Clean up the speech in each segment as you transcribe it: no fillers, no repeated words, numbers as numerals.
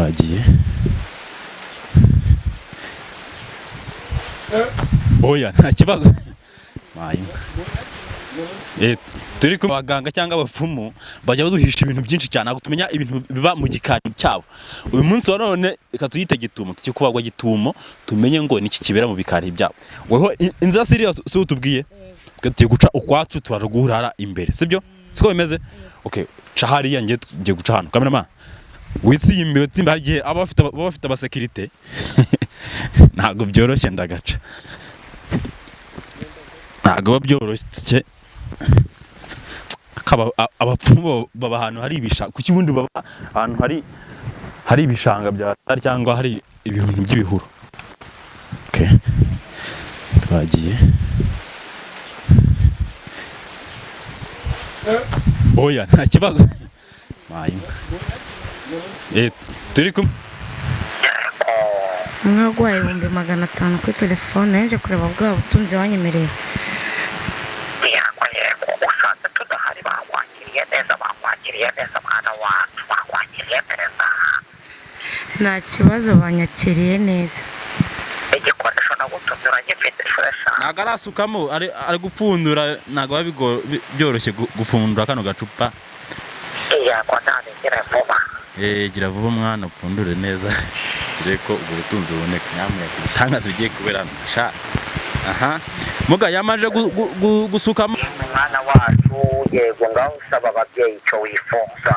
Twagiye. Oya, nta kibazo. Turi ku baganga cyangwa abapfumu bajya baduhisha ibintu byinshi cyane, ntabwo tumenya ibintu biba mu gikari cyabo. Uyu munsi wa none reka tuyite gitumo, tujye kubagwa gitumo, tumenye ngo niki kibera mu bikari byabo. Weho inzira siriya si utubwiye, twe tugiye guca ukwacu, turarguhurara imbere, sibyo? Siko bimeze? Okay, ca hariya, ngiye ngiye guca hano. Cameraman, witsimbe witsimbe, hari igihe aba bafite baba bafite abasekirite, ntabwo byoroshye, ndagaca, ntabwo biba byoroshye. Abapfumu baba ahantu hari ibishanga, kuki ubundi baba ahantu hari ibishanga bya cyangwa hari ibintu by'ibihuru? Okay. Twagiye. Oya, nta kibazo. Turi kumwe. Umwe waguhaye 500,000 kuri telefone, yaje kureba bwa butunzi wanyemereye. Yego yego, usanze tudahari, bakwakiriye neza, bakwakiriye neza mwana wacu, bakwakiriye neza. Nta kibazo, banyakiriye neza. Igikoresho nagutumye uragifite fresh? Ntabwo arasukamo, ari gupfundura, ntabwo biba byoroshye gupfundura kano gacupa. Yego, ntabigire vuba. Gira vuba mwana, upfundure neza, turebe ko ubwo butunzi buboneka. Nyamuneka, ibitangaza bigiye kubera hano sha. Aha muga yamaje gusukamo. Mwana wacu, yego, ngaho usaba ababyeyi icyo wifuza,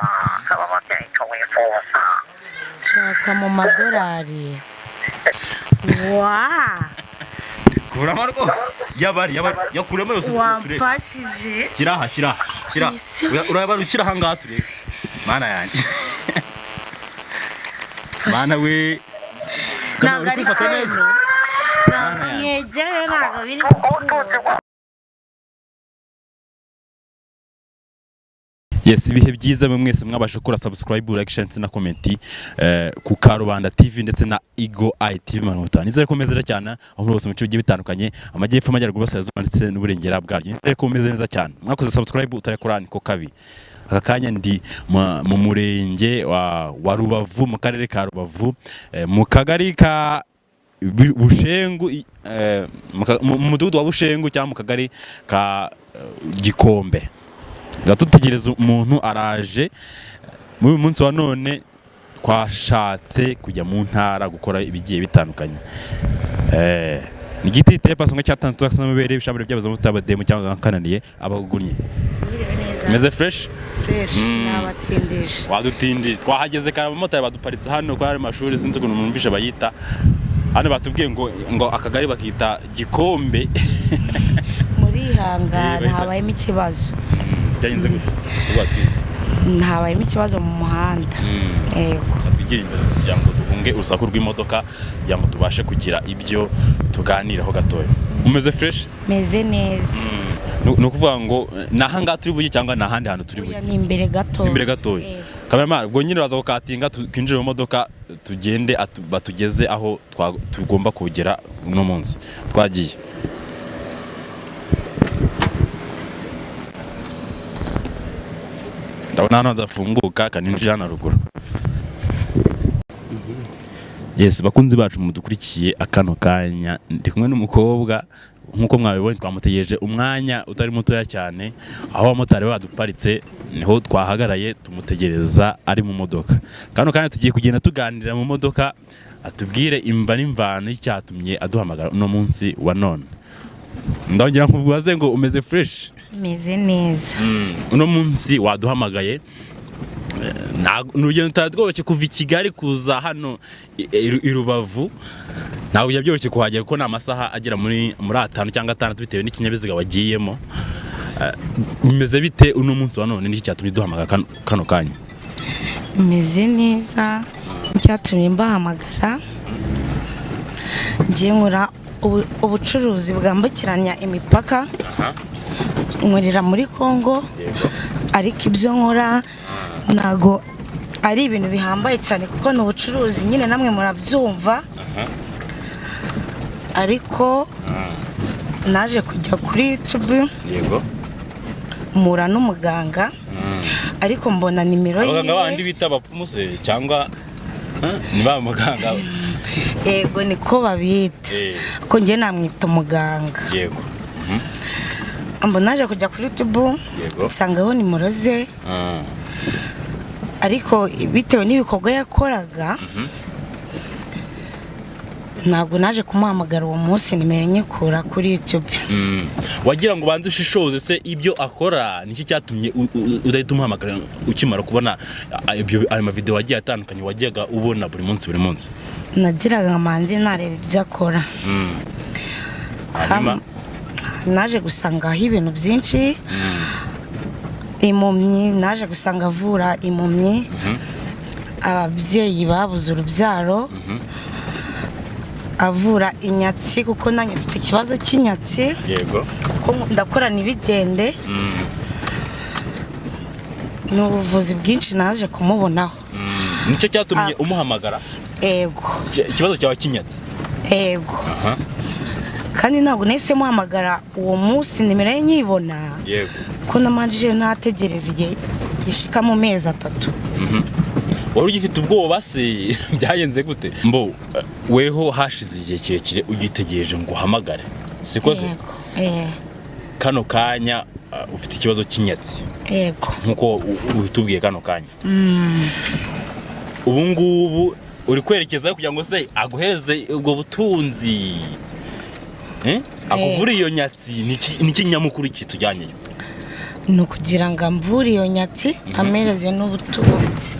saba ababyeyi icyo wifuza. Nshaka mu madolari wa. Kuramo rwose, yabari yabari, yakuremo yose turebe. Wamfashije. Shyira aha, shyira aha, shyira. Urabara ushyira aha ngaha turebe. Mana yanjye, mana we. Ntabwo uri ari kwifata neza. ntabwo mwegere, ntabwo biri. Yes, ibihe byiza mwe mwese mwabasha gukora subscribe, like, share ndetse na comment ku Karubanda TV ndetse na Eagle Eye TV 50. Nizere ko mumeze neza cyane aho muri hose mu bice bigiye bitandukanye, amajyepfo, amajyaruguru, burasirazuba ndetse n'uburengera bwaryo. Nizere ko mumeze neza cyane. Mwakoze subscribe, utarekora niko kabi. Aka kanya ndi mu murenge wa Rubavu, mu karere ka Rubavu, mu kagari ka Bushengu, mu mudugudu wa Bushengu cyangwa mu kagari ka Gikombe. Tutegereza umuntu araje. Muri uyu munsi wa none twashatse kujya mu ntara gukora ibigiye bitandukanye. Ni igiti giteye pasonga cyatanze n'amabere ibishambo byabuze mutabademu cyangwa kananiye abagunnye. Meze fresh. Fresh, nabatindije. Wadutindije, twahageze kare, abamotari baduparitse hano kuri ayo mashuri, sinzi ukuntu mwumvishe bayita hano, batubwiye ngo akagari bakita Gikombe. Murihangana, habayemo ikibazo. Byagenze gute? Habayemo ikibazo mu muhanda. Yego. Twigire imbere kugira ngo duhunge urusaku rw'imodoka, kugira ngo tubashe kugira ibyo tuganiraho gatoya. Umeze fresh? Meze neza. Ni ukuvuga ngo ni aha ngaha turi bujye cyangwa ni ahandi hantu turi bujye? Ni imbere gatoya. Imbere gatoya. Cameraman, ubwo nyine uraza gukatinga, twinjire mu modoka tugende, batugeze aho tugomba kugera uno munsi. Twagiye. Ndabona hano hadafunguka, kaninjira hano ruguru. Yes, bakunzi bacu mudukurikiye akano kanya, ndi kumwe n'umukobwa nk'uko mwabibonye, twamutegereje umwanya utari mutoya cyane. Aho abamotari baduparitse niho twahagaraye tumutegereza ari mu modoka. Kano kanya tugiye kugenda tuganira mu modoka, atubwire imva n'imvano y'icyatumye aduhamagara uno munsi wa none. Ndongera nkubaze ngo umeze fresh? Meze neza. Uno munsi waduhamagaye, ni urugendo rutari rworoshye kuva i Kigali kuza hano i Rubavu, ntabwo byari byoroshye kuhagera kuko ni amasaha agera muri 5 cyangwa 6 bitewe n'ikinyabiziga wagiyemo. Bimeze bite uno munsi wa none, niki cyatumye duhamagara kano kanya? Meze neza. Icyatumye mbahamagara, ngiye nkora ubucuruzi bwambukiranya imipaka, nkorera muri Congo, ariko ibyo nkora ntago ari ibintu bihambaye cyane kuko ni ubucuruzi nyine, namwe murabyumva. Ariko naje kujya kuri YouTube, mpura n'umuganga, ariko mbona nimero Abaganga bandi yiwe. bita abapfumu se cyangwa? Ni ba muganga? Yego, niko babita. Ko njye namwita umuganga. Mbo naje kujya kuri YouTube, nsangaho nimero ze, ariko bitewe n'ibikorwa yakoraga ntabwo naje kumuhamagara uwo munsi, nimero nyikura kuri YouTube. Wagira ngo ubanze ushishoze se ibyo akora? Nicyo cyatumye udahita umuhamagara ukimara kubona ibyo, ayo mavideo agiye atandukanye wajyaga ubona buri munsi buri munsi? Nagiraga manzi nareba ibyo akora. Hanyuma? Naje gusangaho ibintu byinshi, impumyi, naje gusanga avura impumyi, ababyeyi babuze urubyaro, avura inyatsi, kuko nanjye mfite ikibazo cy'inyatsi, kuko ndakora ntibigende. Ni ubuvuzi bwinshi naje kumubonaho. Nicyo cyatumye umuhamagara? Ego. Ikibazo cyawe cy'inyatsi? Ego. Kandi ntabwo nahise muhamagara uwo munsi nimero ye nkibona, ko namanjije ntategereza igihe gishika mu mezi 3. Wari ugifite ubwoba se? Byagenze gute? Mbo weho hashize igihe kirekire ugitegereje ngo uhamagare, siko se? Yego. Kano kanya ufite ikibazo cy'inyatsi? Yego. Nkuko ubitubwiye kano kanya, ubu ngubu uri kwerekezayo kugira ngo se aguhereze ubwo butunzi, eh? Akuvure iyo nyatsi? Niki nyamukuru kitujyanyeyo? Ni ukugira ngo amvure iyo nyatsi, amereze n'ubutunzi.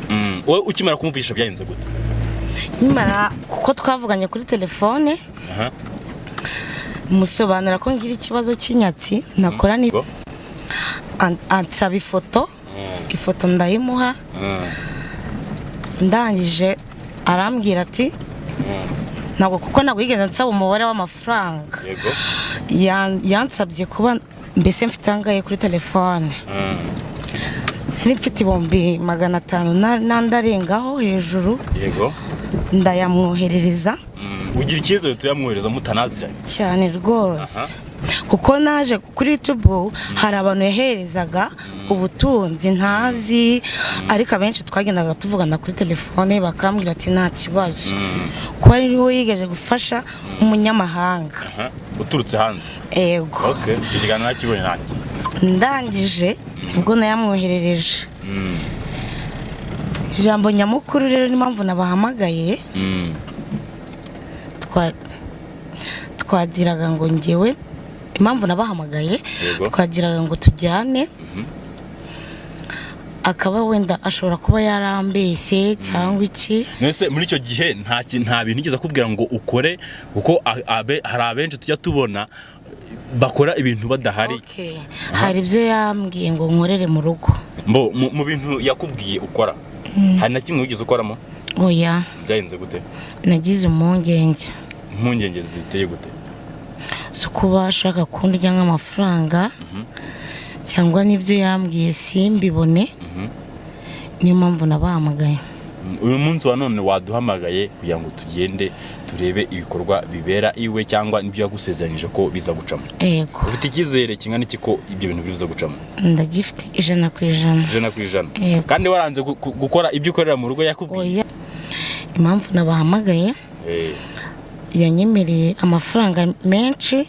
Wowe ukimara kumvugisha byagenze gute? Nyamara kuko twavuganye kuri telefone, musobanura ko ngira ikibazo cy'inyatsi nakora ni Go. Ansaba ifoto, ifoto ndayimuha. Ndangije arambwira ati ntabwo, kuko ntabwo yigeze ansaba umubare w'amafaranga. Yansabye kuba mbese mfite angahe kuri telefone. Nari mfite 500,000 n'andi arengaho hejuru. Ndayamwoherereza. Ugira icyizere tuyamwohereza mutanaziranye? Cyane rwose, kuko naje kuri YouTube hari abantu yaherezaga ubutunzi ntazi, ariko abenshi twagendaga tuvugana kuri telefone bakambwira ati nta kibazo, kuko ari we yigeje gufasha umunyamahanga. Uturutse hanze? Ego. Okay, icyo kiganiro nakibonye nanjye. Ndangije nibwo nayamwoherereje. Ijambo nyamukuru rero n'impamvu nabahamagaye, twagiraga ngo ngewe impamvu nabahamagaye, twagiraga ngo tujyane, akaba wenda ashobora kuba yarambeshye cyangwa iki. Nese muri icyo gihe nta bintu yigeze akubwira ngo ukore? Kuko hari abenshi tujya tubona bakora ibintu badahari. Okay. Hari ibyo yambwiye ngo nkorere mu rugo. Mbo mu bintu yakubwiye ukora hari na kimwe wigeze ukoramo? Oya. Byagenze gute? Nagize impungenge. Impungenge ziteye gute? Zo kuba ashaka kundya nk'amafaranga, cyangwa n'ibyo yambwiye simbibone. Niyo mpamvu nabahamagaye. Uyu munsi wa none waduhamagaye kugira ngo tugende turebe ibikorwa bibera iwe cyangwa ibyo yagusezeranyije ko biza gucamo? Ego. Ufite icyizere kingana iki ko ibyo bintu biza gucamo? Ndagifite 100%. 100%? Yego. Kandi waranze gukora ibyo ukorera mu rugo yakubwiye? Oya, impamvu nabahamagaye, yanyemereye amafaranga menshi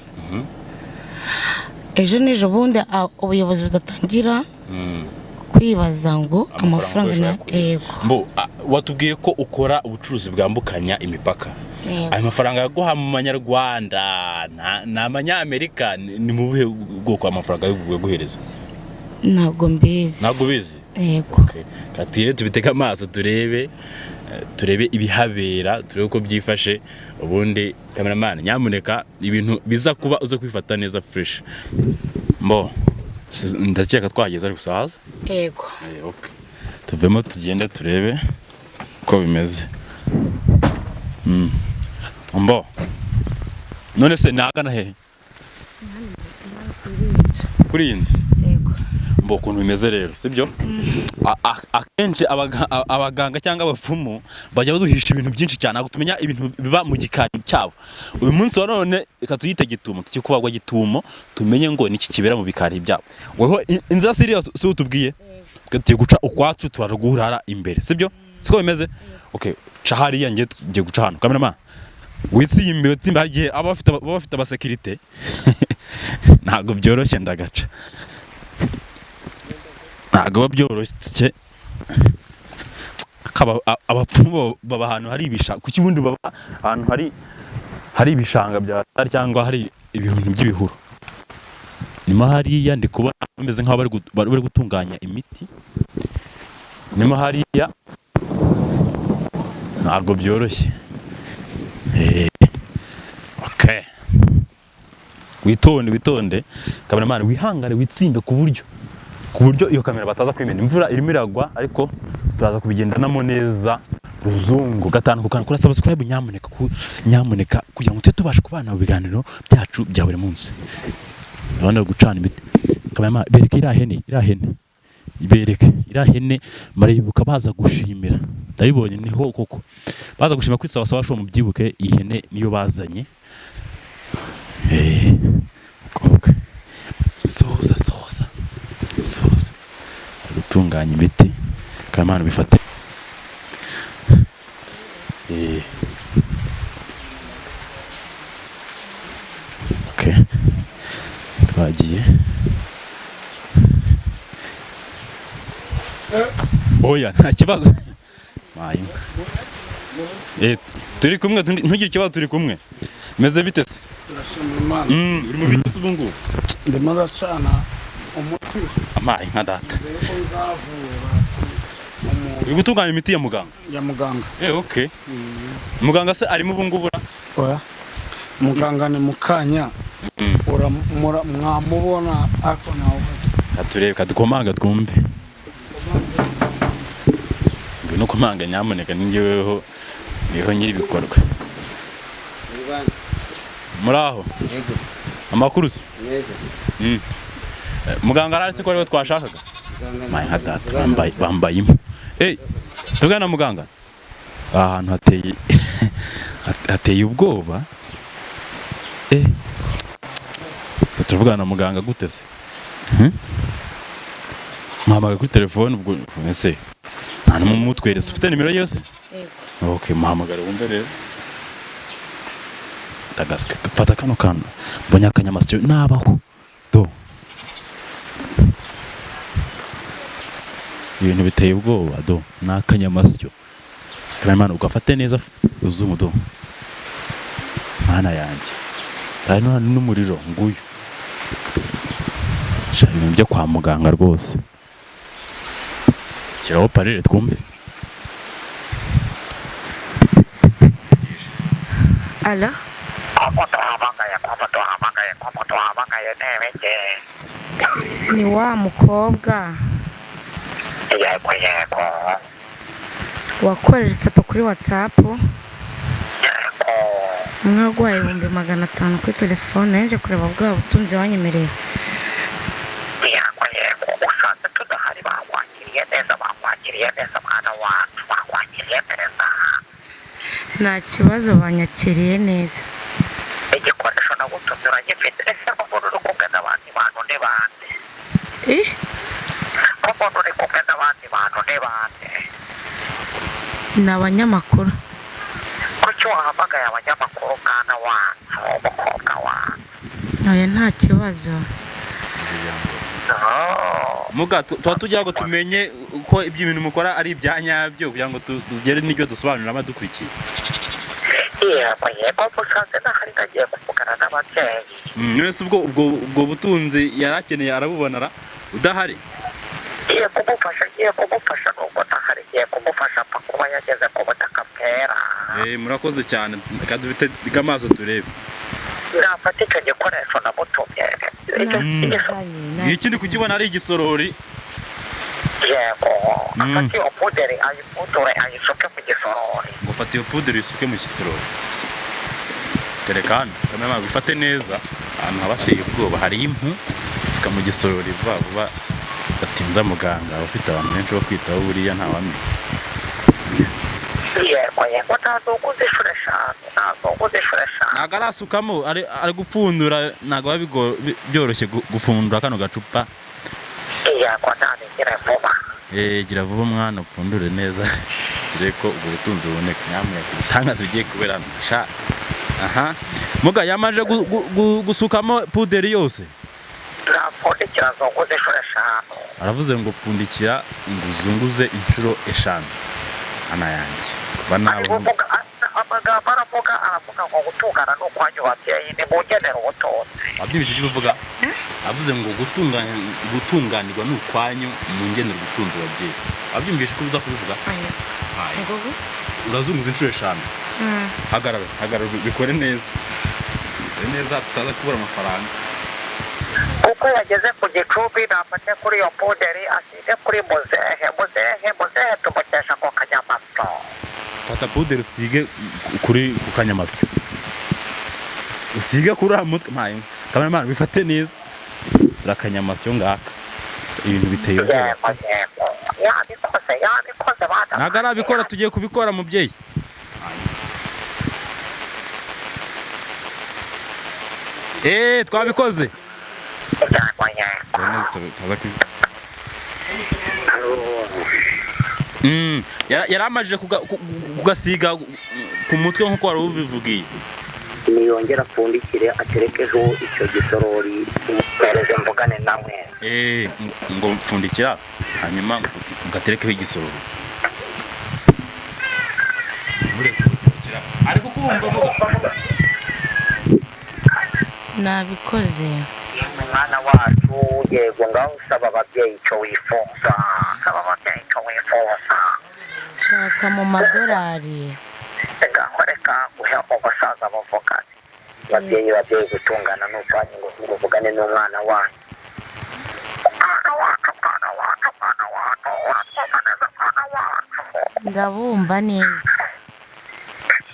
ejo n'ejo bundi ubuyobozi budatangira kwibaza ngo amafaranga ukoresha yakuye. yego. Mbo watubwiye ko ukora ubucuruzi bwambukanya imipaka. Yego. Ayo mafaranga yaguha mu manyarwanda ni amanyamerika? Ni mu buhe bwoko amafaranga yaguhereza? Ntabwo mbizi. Ntabwo ubizi? Yego. Okay. Reka tugende tubitege amaso turebe, turebe ibihabera, turebe uko byifashe. Ubundi cameraman, nyamuneka ibintu biza kuba uze kwifata neza fresh. Mbo ndakeka twahageze, ariko sahaza. Yego. Okay. Tuvemo tugende turebe uko bimeze. Mbo none se nagana hehe kuri iyi nzu? Yego. Mbo ukuntu bimeze rero sibyo. Akenshi abaganga cyangwa abapfumu bajya baduhisha ibintu byinshi cyane, ntabwo tumenya ibintu biba mu gikari cyabo. Uyu munsi wa none reka tuyite gitumo, tujye kubagwa gitumo, tumenye ngo niki kibera mu bikari byabo. Weho inzira siriya si utubwiye, twe tugiye guca ukwacu, turarwurara imbere, sibyo? Siko bimeze? Okay, ca hariya, ngiye ngiye guca hano. Cameraman, witsimbe, witsimbe. Hari igihe aba bafite, baba bafite abasekirite, ntabwo byoroshye. Ndagaca, ntabwo biba byoroshye. Abapfumu baba ahantu hari ibishanga. Kuki ubundi baba ahantu hari ibishanga bya cyangwa hari ibintu by'ibihuru? Nimo hariya ndi kubona bameze nk'aho bari gutunganya imiti. Nimo hariya, ntabwo byoroshye. Okay, witonde, witonde kameramani, wihangane, witsimbe ku buryo iyo kamera bataza kwimena. Imvura irimo iragwa, ariko turaza kubigendanamo neza. Ruzungu gatanu ku kantu. Kora subscribe nyamuneka, nyamuneka, kugira ngo tujye tubasha kubana mu biganiro byacu bya buri munsi. Ndabona gucana imiti. Kameramani, bereke iriya hene, iriya hene bereke, iriya hene. Murayibuka baza gushimira, ndabibonye niho koko baza gushima kuri Sawa Sawa Show. Mubyibuke, iyi hene niyo bazanye. Mukobwa, soza, soza, soza. Ari gutunganya imiti. Kameramani, bifate. Okay, twagiye. Oya, nta kibazo. Mayi. Turi kumwe, ntugire ikibazo, turi kumwe. Meze bite se? Turashima Imana. Uri mu biki se ubu ngubu? Ndimo ndacana umuti. Amaye nka data. Mbere ko nzavura umuntu. Uri gutunganya imiti ya muganga? Ya muganga. Okay. Muganga se arimo ubu ngubu ra? Oya, muganga ni mukanya. Mwamubona ariko nawe. Katurebe, kadukomanga twumve. Ngwino komanga nyamuneka, ni njyeweho, niho nyiri ibikorwa. Muri aho? Yego. Amakuru se? Meza. Muganga arahari se, ko ariwe twashakaga? Muganga. Maye nka data, bambaye impu. Tuvugana na muganga. Aha hantu hateye ubwoba. Turavugana na muganga gute se? Muhamagaye kuri telefone ubwo ese nta n'umutweretse. Ufite nimero yose? Yego. Okay, muhamagare wumve rero. Tagaswe, fata kano kantu. Mbonye akanyamasyo nabaho. Do. Ibintu biteye ubwoba do, ni akanyamasyo. Kameramani, ugafate neza uzumu do. Mana yanjye. Hari n'umuriro nguyu. Sha, ibintu byo kwa muganga rwose. Shyiraho parire twumve. Alo. Ko duhamagaye, ko duhamagaye, ko duhamagaye ntebeke. Ni wa mukobwa Yego, yego. wakoreje ifoto kuri WhatsApp. Yego. Umwe waguhaye 500,000 kuri telefone, yaje kureba bwa butunzi wanyemereye. Yego, yego, usanze tudahari, bakwakiriye neza, bakwakiriye neza mwana wacu, bakwakiriye neza. Nta kibazo, banyakiriye neza. Igikoresho nagutumye uragifite ese? Ko mbona uri kumwe n'abandi bantu, ni bande? Ih. Ko mbona uri kumwe n'abandi bantu, ni bande? Ni abanyamakuru. Kuki wahamagaye abanyamakuru, mwana wacu, umukobwa wacu? Oya, nta kibazo. Oh. Muga tuba tugira ngo tumenye uko ibyo bintu mukora ari ibya nyabyo, kugira ngo tugere n'ibyo dusobanurira abadukurikiye. Yego, yego, musanze nahari, nagiye kuvugana n'ababyeyi. None se ubwo butunzi yari akeneye arabubona ra udahari? Ngiye kumufasha, ngiye kumufasha nubwo ntahari, ngiye kumufasha apfa kuba yageze ku butaka bwera. Murakoze cyane, reka dufite amaso turebe. Nafata icyo gikoresho namutumye. Icyo Iki ndi kukibona ari igisorori. Yego, afate iyo puderi ayipudure, ayisuke mu gisorori. Ngo fata iyo puderi uyisuke mu gisorori. Tereka hano, kamera wifate neza, ahantu haba hateye ubwoba, hari impu. Suka mu gisorori vuba vuba, batinza muganga, abafite abantu benshi bo kwitaho, buriya ntawamenya. Yego, yego, ntazunguza inshuro eshanu, ntazunguza inshuro eshanu. Ntabwo arasukamo, ari gupfundura. Ntabwo biba byoroshye gupfundura kano gacupa. Yego, ntabigire vuba. Gira vuba mwana, upfundure neza. Turebe ko ubwo butunzi buboneka. Nyamuneka, ibitangaza bigiye kubera hano sha. Aha muga yamaje gusukamo puderi yose. Napfundikira zunguza inshuro 5. Aravuze ngo pfundikira ngo uzunguze inshuro 5. Ana yanjye kuva Ari nabona kuvuga amagambo, aravuga ngo gutungana ni ukwanyu babyeyi, nimungenere ubutunzi. Wabyumvise icyo uvuga? Avuze ngo gutunganirwa ni ukwanyu, mungenere ubutunzi babyeyi. Wabyumvise ko uza kubivuga? Hayi. Urazunguza inshuro 5. Hagarara, hagarara, bikore neza, bikore neza, tutaza kubura amafaranga. Kuko yageze ku gicumbi, nafate kuri iyo puderi asige kuri muzehe. Muzehe, muzehe tumukesha ako kanyamasyo. Fata puderi usige kuri ku kanyamasyo, usige kuri uriya mutwe. Mpaye kameramani, bifate neza. Dore akanyamasyo ngaka, ibintu biteye ubwoba. Yego yego, yabikoze, yabikoze bana. Ntabwo arabikora, tugiye kubikora mubyeyi. Eee, twabikoze. Yego yego. Yari amajije kugasiga ku mutwe nk'uko wari ubivugiye. Niyongera apfundikire, aterekeho icyo gisorori, umuhereze mvugane nawe. Ngo mpfundikira hanyuma ugaterekeho igisorori. Ariko kumva muga. Nabikoze. Mwana wacu, yego, ngaho usaba ababyeyi icyo wifuza, saba ababyeyi icyo wifuza. Nshaka mu madolari. Ngaho reka guhe umusaza muvugane. Babyeyi, babyeyi, gutungana n'ukwanyu, ngo muvugane n'umwana wanyu. Mwana wacu, mwana wacu, mwana wacu, uratwumva neza mwana wacu? Ndabumva neza.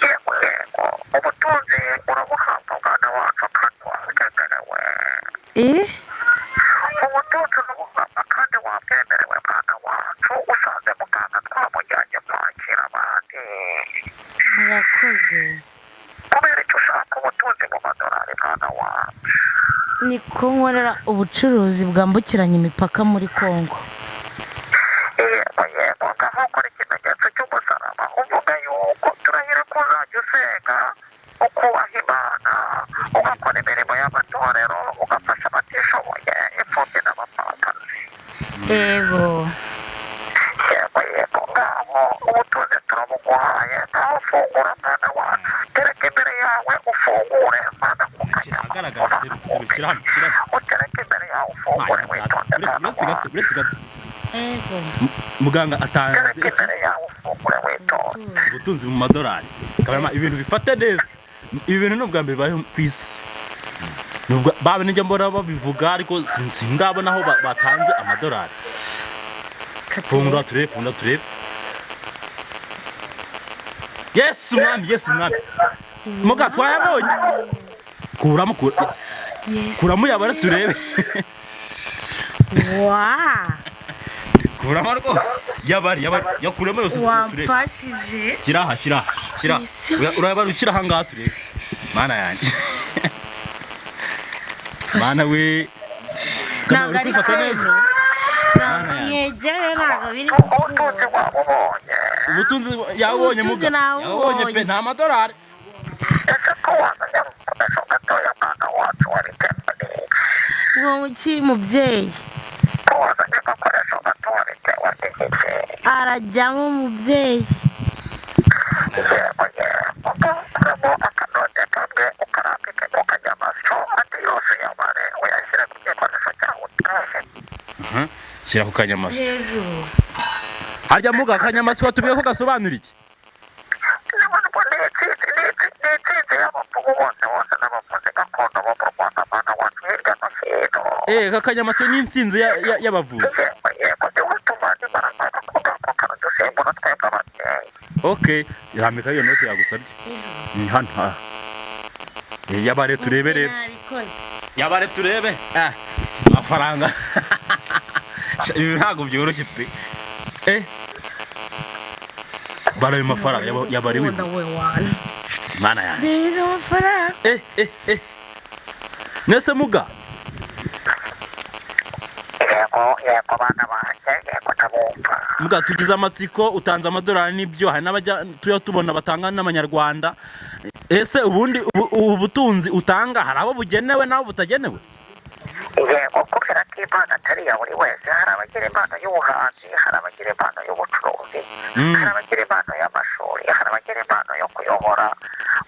Yego yego, ubutunzi urabuhabwa mwana wacu kandi wabwemerewe. Ubutunzi urabuhabwa kandi wabwemerewe mwana wacu, usanze muganga twamujyanye kwakira abandi. Murakoze. Kubera icyo ushaka ubutunzi mu madolari mwana wacu? Niko nkorera ubucuruzi bwambukiranya imipaka muri Kongo. Yego yego, ngaho ukora ikimenyetso cy'umusaraba, uvuga yuko turahira ko uzajya usenga, ukubaha Imana, ugakora imirimo y'amatorero, ugafasha abatishoboye, imfubyi n'abapfakazi. Yego. Yego yego, ngaho ubutunzi turabuguhaye. Ngaho fungura mwana wacu, tereka imbere yawe ufungure mwana ku Ahagaragara, shyira hano, shyira hano. Utereke imbere yawe ufungure witonde mwana Uretse gato, wacu. uretse gato. Yego. Muganga atanze Tereka imbere yawe ufungure witonde. ubutunzi mu madolari. Kamerama, ibintu bifate neza. Ibi bintu ni ubwa mbere bibayeho ku isi. Baba nijya mbona babivuga, ariko sindabona aho batanze amadolari. Fungura turebe, fungura turebe. Yesu mwami, Yesu mwami. Muga twayabonye. Kuramo, kuramo yabara turebe. Wa. Kuramo rwose. Yabari, yabari, yakuramo yose turebe. Wamfashije. Shyira aha, shyira aha, shyira. Urabara ushyira aha ngaha turebe. Mana yanjye. Mana we. Ntabwo ari kwifata neza. Ntabwo mwegere, ntabwo biri. Ubutunzi wabubonye? Ubutunzi yabonye muga. Ubutunzi nabubonye. Yabonye pe, nta madolari. Ese ko wazanye agakoresho gatoya mwana wacu, wabiterwa n'iki? Ngo ki mubyeyi? Ko wazanye agakoresho gato, wabitewe n'iki? Arajyamo mubyeyi. Yego yego, ukuramo akanote kamwe ukarambike ku kanyamasyo, andi yose uyamare uyashyire ku gikoresho cyawe utahe. Shyira ku kanyamasyo. Hejuru. Harya muga, akanyamasyo watubwiye ko gasobanura iki? Ni intsinzi y'abapfumu bose bose n'abavuzi gakondo bo mu Rwanda mwana wacu, hirya no hino. Aka kanyamasyo ni intsinzi y'abavuzi. Yego yego, niwe utuma nibaramaza kugako karadusimbura twebwe ababyeyi. Okay, rambika iyo note yagusabye. Ni hano. Aha. Yabare turebe rero. Nabikoze. Yabare turebe. Amafaranga. Ibi ntabwo byoroshye pe. Bara ayo mafaranga yabare Wenda wiwe. we wana. Mana yanjye. Rero amafaranga. Nese muga. Yego yego bana banjye, yego. batabumva. Muga, tugize amatsiko, utanze amadolari n'ibyo, hari n'abajya tuya tubona batanga n'amanyarwanda. Ese ubundi ubu butunzi utanga hari abo bugenewe n'abo butagenewe? Yego, kubera ko impano atari iya buri wese. Hari abagira impano y'ubuhanzi, hari abagira impano y'ubucuruzi, hari abagira impano y'amashuri, hari abagira impano yo kuyobora.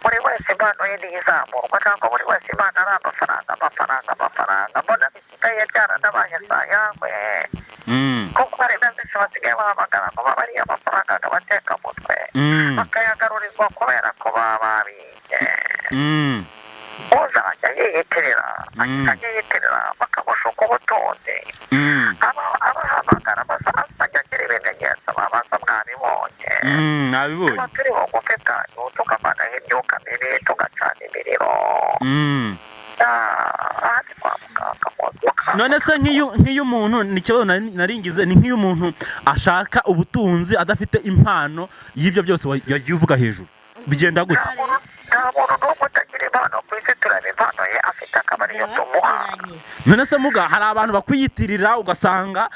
Buri wese impano ye niyo izamurwa. Ntabwo buri wese impano ari amafaranga, amafaranga, amafaranga. Mbona bisigaye byaranabaye sayangwe, kuko hari na benshi basigaye bahamagara ngo babariye amafaranga akabatekamutwe, bakayagarurirwa kubera ko baba babibye. Uzajya yiyitirira, akajya yiyitirira bakamushuka ubutunzi. Abahamagara azajya agira ibimenyetso babaza, mwabibonye? Nabibonye. Tuba turi bugufi bwanyu, tukavanaho imyuka mibi, tugacana imiriro. Aha ni kwa muganga mu None se nk'iyo umuntu, ni ikibazo nari ngize, ni nk'iyo umuntu ashaka ubutunzi adafite impano y'ibyo byose wagiye uvuga hejuru, bigenda gute? Nta muntu n'umwe utagira impano ku isi. Tureba impano ye afite, akaba ariyo tumuha. None se muga, hari abantu bakwiyitirira ugasanga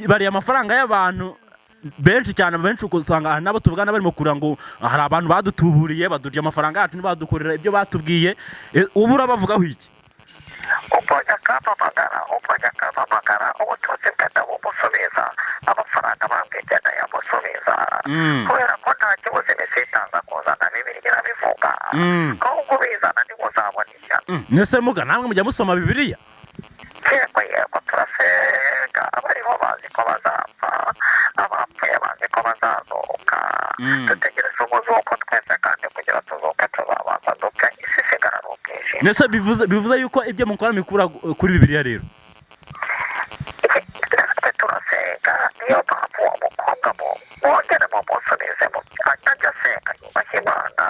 bariye amafaranga y'abantu benshi cyane, benshi, ugasanga hari n'abo tuvugana barimo kurira ngo hari abantu badutuburiye, badurya amafaranga yacu, ntibadukorera ibyo batubwiye. Ubu urabavugaho iki? Ubonye akampamagara, ubonye akampamagara, ubutunzi bwe ndabumusubiza, amafaranga bambwite ndayamusubiza, kubera ko nta kibuze imisitaza kuzana. Bibiliya irabivuga, ahubwo ubizana niba uzabona ishyano. Nese muga, namwe mujya musoma Bibiliya? Yego, yego, turasenga. Abariho bazi ko bazapfa, abapfuye bazi ko bazazuka. Dutegereza umuzuko twese, kandi kugira tuzuke tuzabanza dupfe, isi isigara ari ubwijima. Nese bivuze yuko ibyo mukora mikura kuri Bibiliya rero? Natwe turasenga, niyo mpamvu uwo mukobwa mu mwongere mumusubize mu ajya asenga, yubaha Imana,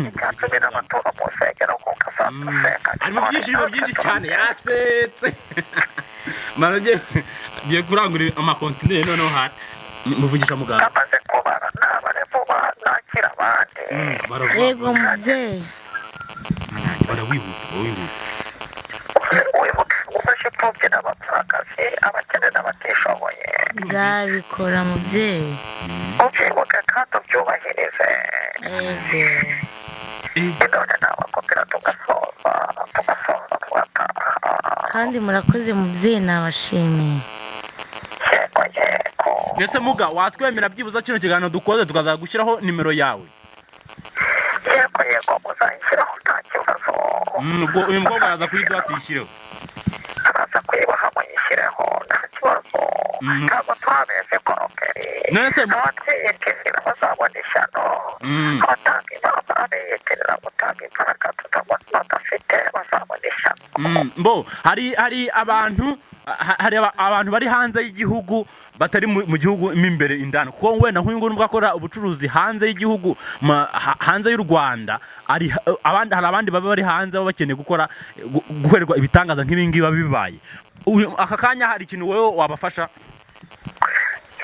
icya cumi n'amaturo mu nsengero, kuko asanzwe asenga. Ari mu byishimo byinshi cyane, yasetse. Mara ngiye kurangura amakontineri, noneho hari muvugisha muganga. Amaze kubara nabare vuba, nakira abandi. Yego mubyeyi. Barawihuta, barawihuta. Wibuke gufasha imfubyi n'abapfakazi, abakene n'abatishoboye. Nzabikora mubyeyi. Ubyibuke kandi ubyubahirize. Yego. None nabakopera, tugasoza, tugasoza, tugataha. Kandi murakoze mubyeyi, nabashimiye. Yego, yego. Mbese muga, watwemera byibuze kino kiganiro dukoze tukazagushyiraho nimero yawe? Yego, yego, muzayishyiraho, nta kibazo. Ubwo uyu mukobwa araza kuyiduha tuyishyireho. Araza kuyibaha muyishyireho, nta kibazo. Ntabwo twabeze korokeri. None se Abatwiyitirira bazabona ishyano. Abatanga impano, abiyitirira gutanga imbaraga badafite bazabona ishyano. Mbo hari abantu hari abantu bari hanze y'igihugu, batari mu gihugu mo imbere indani, kuko wenda nk'uyu nguyu nubwo akora ubucuruzi hanze y'igihugu, hanze y'u Rwanda, ari abandi, hari abandi baba bari hanze baba bakeneye gukora gukorerwa ibitangaza nk'ibi ngibi biba bibaye. Aka kanya hari ikintu wowe wabafasha?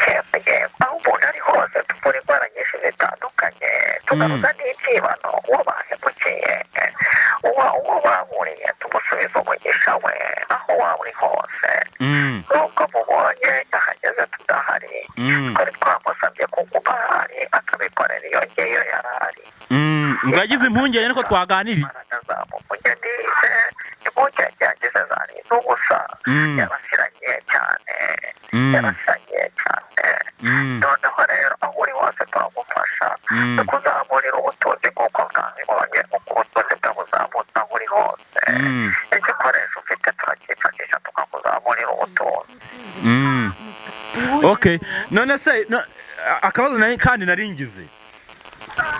Yego, yego, aho umuntu ari hose tuvura indwara nyinshi zitandukanye, tugaruza n'ibyibano. Uwo bahemukiye, uwo baburiye, tumusubiza umugisha we aho waba uri hose. Nubwo mubonye yahageze tudahari, twari twamusabye kuguma ahari akabikorera iyo ngiyo yari ari. Ngo yagize impungenge niko twaganiriye. Imbaraga zamumugenize, impungenge yagize zari iz'ubusa. Yarasiragiye cyane, yarasiragiye cyane. Noneho rero aho uri hose turagufasha, tukuzamurira ubutunzi nk'uko mwabibonye uko ubutunzi bwe buzamutse. Aho uri hose, igikoresho ufite turacyifashisha tukakuzamurira ubutunzi. Okay, none se akabazo nari kandi nari ngize,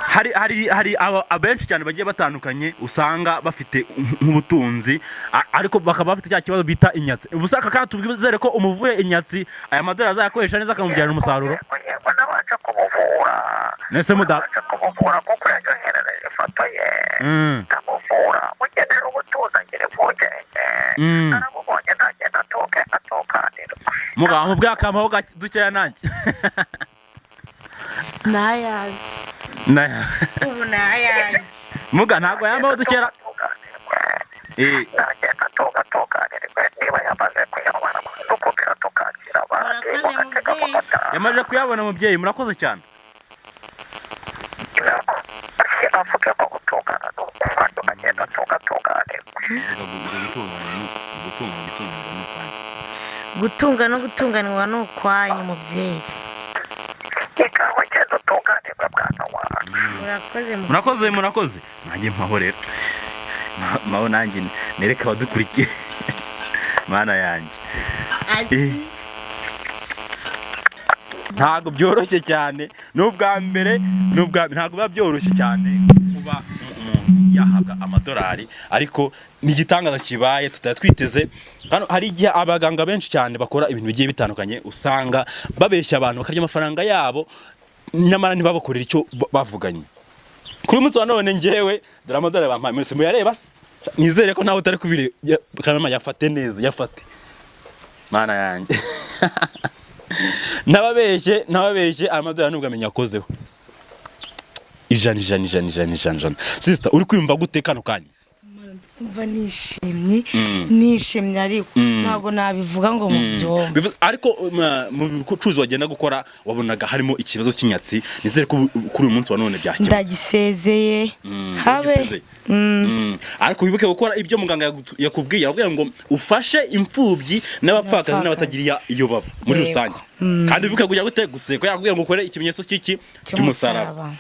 hari abenshi cyane bagiye batandukanye usanga bafite nk'ubutunzi, ariko bakaba bafite cya kibazo bita inyatsi. Ubusa aka kandi tubwizere ko umuvuye inyatsi, aya madorari azayakoresha neza akamubyarira umusaruro? Yego, yego, nabanje kumuvura. Nese muda Nabanje kumuvura kuko yanyoherereje ifoto ye. Ndamuvura, mugenera ubutunzi, agira impungenge. Naramubonye, ntagenda atuke atukanirwa. Muga mubwiye akampaho dukeya nanjye. Nayanjye. Ubu nayanjye. Muga, ntabwo yambaho dukera. Nagenda tugatunganirwe niba yamaze kuyabara dukubira tukakira abandi. Agatega mubyeyi. Yamaze kuyabona mubyeyi, murakoze cyane. Avuge ko gutungana ni ukwanyu, agenda atungatunganirwa. Gutunga no gutunganirwa ni ukwanyu mubyeyi. Ikawa, genda utunganirwe mwana wacu. Murakoze mubyeyi. Murakoze, murakoze. Nanjye mpaho rero, mpaho nanjye nereke abadukurikiye, mana yanjye. Ati, Ntabwo byoroshye cyane, ni ubwa mbere, ni ubwa ntabwo biba byoroshye cyane kuba umuntu yahabwa amadolari, ariko ni igitangaza kibaye tutari twiteze. Hano hari igihe abaganga benshi cyane bakora ibintu bigiye bitandukanye, usanga babeshya abantu bakarya amafaranga yabo, nyamara ntibabakorere icyo bavuganye. Kuri uyu munsi wa none ngewe dore amadolari bampaye, mwese muyareba se? Nizere ko nawe utari kubire kanama, yafate neza, yafate, mana yanjye. Nababeshye, nababeshye, amadolari nubwo amenya akozeho 100, 100, 100, 100, 100, 100. Sister, uri kwiyumva gute kano kanya? Umva, nishimye, nishimye, ariko ntabwo nabivuga ngo mubyumve. Ariko mu bucuruzi wagenda gukora wabonaga harimo ikibazo cy'inyatsi, nizere ko kuri uyu munsi wa none byakemutse. Ndagisezeye habe. Ndagisezeye. Ariko wibuke gukora ibyo muganga yakubwiye, yakubwiye ngo ufashe imfubyi n'abapfakazi N'abapfakazi. n'abatagira iyo baba muri rusange. Kandi wibuke kujya gute guseka, yakubwiye ngo ukore ikimenyetso cy'iki? Cy'umusaraba.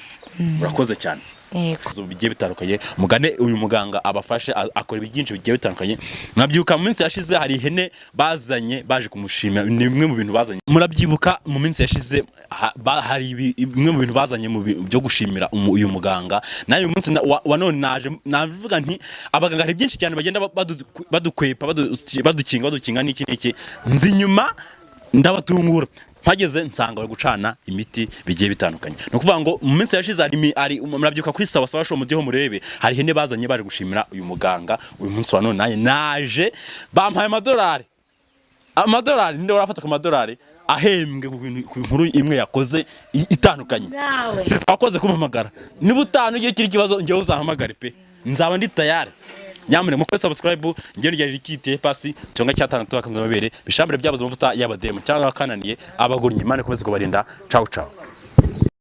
Urakoze cyane. Yego. Ibibazo bigiye bitandukanye, mugane uyu muganga abafashe, akora byinshi bigiye bitandukanye. Mwabyuka mu minsi yashize hari ihene bazanye baje kumushimira, ni bimwe mu bintu bazanye. Murabyibuka mu minsi yashize hari bimwe mu bintu bazanye mu byo gushimira uyu muganga. Nawe uyu munsi wa none naje navuga nti abaganga hari byinshi cyane bagenda badukwepa, badukinga, badukinga n'iki n'iki. Nzi inyuma ndabatungura, mpageze nsanga bari gucana imiti bigiye bitandukanye. Ni ukuvuga ngo mu minsi yashize hari murabyibuka kuri Sawa Sawa Show, mujyeho murebe, hari ihene bazanye baje gushimira uyu muganga. Uyu munsi wa none nanjye naje bampaye amadolari. Amadolari, ninde warafata ku madolari ahembwe ku nkuru imwe yakoze itandukanye? Nawe. Si wakoze kumpamagara. Niba utanu ugiye kiri ikibazo, njyewe uzahamagare pe, nzaba ndi tayari. Nyamuneka mukore subscribe. Njyewe ryari rikitiye pasi cyangwa cyatanu tubakanze amabere bishambure byabuze amavuta y'abademu cyangwa akananiye abagurnyi. Imana ikomeze kubarinda. Ciao ciao.